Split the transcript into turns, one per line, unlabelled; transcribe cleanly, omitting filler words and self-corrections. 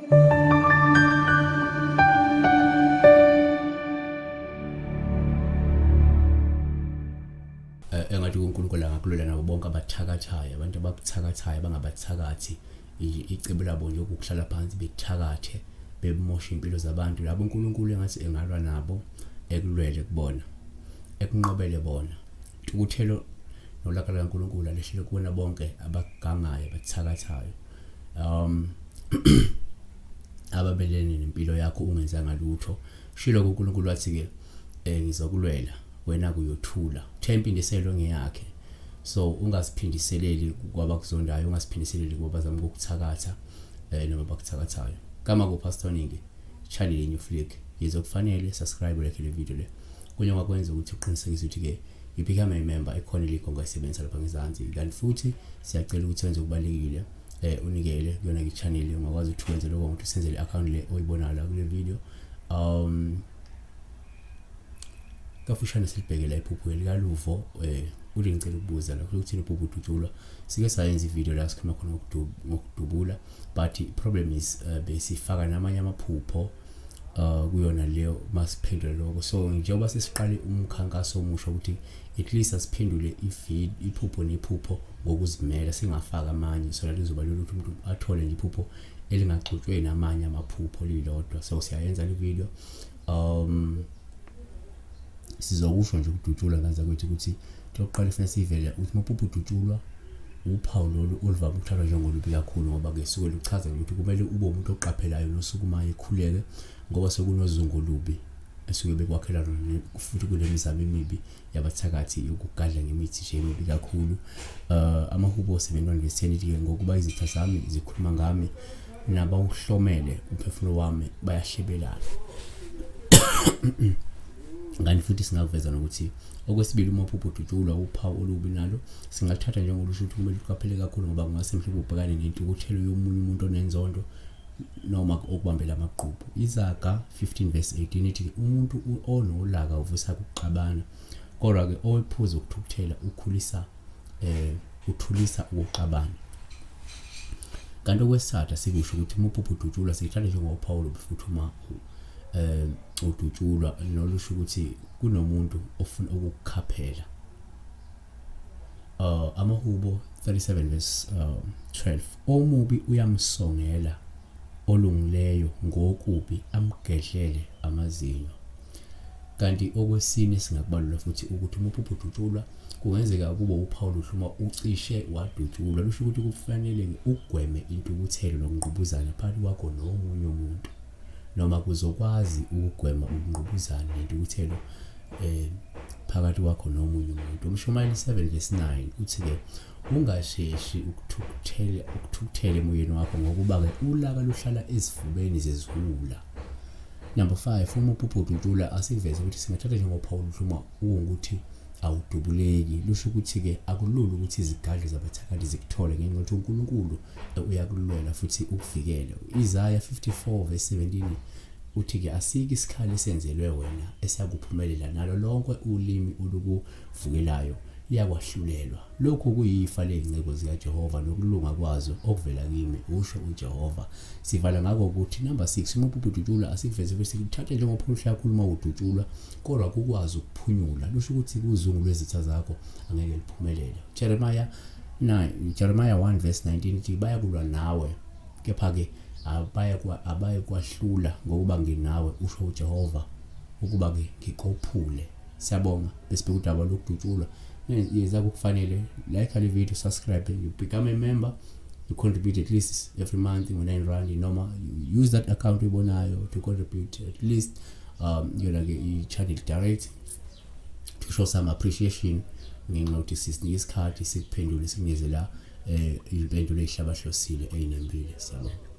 Engathi uNkulunkulu angakulwela nabo bonke abathakathayo, abantu abakuthakathayo bangabathakathi, icebo labo nje ukuhlala phansi bethakathe bemosha impilo zabantu. Labo uNkulunkulu engathi engalwa nabo, ekulwele kubona, ekunqobele bona. Intukuthelo nolaka lukaNkulunkulu alehlele kubona bonke abagangayo, abathakathayo, ababelene nempilo yakho ungenzanga lutho. Shilo kuNkulunkulu wathi-ke, ngizokulwela wena kuyothula. Uthe impindiselo ngeyakhe, so ungaziphindiseleli kwabakuzondayo, ungaziphindiseleli kwabazama ukukuthakatha, noma bakuthakathayo. Kama ku Pastor Ningi channel New Flick yizokufanele subscribe, like le video le kunye ongakwenza ukuthi uqinisekise ukuthi ke you become a member. Ikhona ilikho ongayisebenzisa lapha ngezansi. Kanti futhi siyacela ukuthi wenze okubalulekile, unikele kuyona ke channel. Ungakwazi ukuthi wenze lokho ngokuthi usenzele i-account le oyibonayo la kule video. Kafushane silibheke la iphupho likaLuvo. Uthi ngicela ukubuza la ukuthi iphupho udutshulwa. Sike sayenza ivideo la sikhuluma khona ngokudubula, but problem is besifaka namanye amaphupho kuyona leyo masiphendule lokho. So njengoba sesiqale umkhankaso omusha ukuthi at least asiphendule iphupho nephupho ngokuzimela, singafaka amanye, so that kuzoba lula ukuthi umuntu athole nje iphupho elingaxutshwe namanye amaphupho lilodwa. So siyayenza le video, sizokusho nje ukudutshulwa ngenza kwethu ukuthi into yokuqala ifuna siyivele ukuthi uma uphupha udutshulwa, uphawu lolu oluvame ukuthathwa njengolubi kakhulu, ngoba-ke suke luchaza ukuthi kumele ube umuntu oqaphelayo nosukumayo ekhuleke, ngoba sekunozungu olubi esuke bekwakhela lona, futhi kunemizamo emibi yabathakathi yokugadla ngemithi nje emibi kakhulu. Amahubo 71 verse 10 ithi-ke, ngokuba izitha zami zikhuluma ngami, nabawuhlomele umphefumulo wami bayahlebelana. Kanti futhi singakuveza nokuthi okwesibili, uma uphupha udutshulwa, uphawu olubi nalo singathatha njengolusho ukuthi kumele uqaphele kakhulu, ngoba kungase mhlawumbe ubhekane nentukuthelo yomunye umuntu onenzondo noma okubambela amagqubu. Izaga 15 verse 18 ithi umuntu onolaka uvusa ukuxabana, kodwa-ke owephuza ukuthukuthela ukhulisa uthulisa ukuxabana. Kanti okwesithathu asikusho ukuthi uma uphupha udutshulwa, siyithatha njengophawu olubi futhi uma udutshulwa, nolusho ukuthi kunomuntu ofuna ukukukhaphela. Amahubo 37 verse 12, omubi uyamsongela olungileyo ngokubi, amgedlele amazinyo. Kanti okwesine singakubalula futhi ukuthi uma uphupha udutshulwa, kungenzeka kube uphawu oluhle uma ucishe wadutshulwa, lusho ukuthi kufanele ugweme intukuthelo nokungqubuzana phakathi kwakho nomunye umuntu, noma kuzokwazi ukugwema ukungqubuzana nentukuthelo phakathi kwakho nomunye umuntu. Umshumayeli 7 verse 9 uthi-ke ungasheshi ukuthukuthela emoyeni wakho, ngokuba-ke ulaka luhlala ezifubeni zeziwula. Number 5, uma uphupha udutshulwa, asikuveze ukuthi singathatha njengophawu oluhle uma kuwukuthi awudubuleki, lusho ukuthi-ke akulula ukuthi izigadlo zabathakathi zikuthole, ngenxa yokuthi uNkulunkulu uyakulwela futhi ukuvikele. Isaiah 54 verse 17 uthi-ke asikho isikhali esenzelwe wena esiyakuphumelela, nalo lonke ulimi olukuvukelayo liyakwahlulelwa. Lokhu kuyifa ley'nceku zikaJehova nokulunga kwazo okuvela kimi, usho uJehova. Sivala ngakho ukuthi number 6, uma uphupha udutshulwa, asikuveze futhi sikuthathe njengophuhla kakhulu uma udutshulwa kodwa kukwazi ukuphunyula, lusho ukuthi kuzungu lwezitha zakho angeke liphumelele. Jeremiah 9, Jeremiah 1 verse 19 ithi bayakulwa nawe, kepha-ke abayekwahlula, ngokuba nginawe, usho uJehova, ukuba-ke ngikophule. Siyabonga. Besibheka udaba lokudutshulwa. Yenza kukufanele, like le video, subscribe, you become a member, you contribute at least every month ngo-9 rand, noma you use that account oyibonayo to contribute at least yona-ke i-channel direct, to show some appreciation ngenxa yokuthi sisinike isikhathi sikuphendule, sikunikeze la impendulo ey'hlabahlosile ey'nembile. Siyabonga.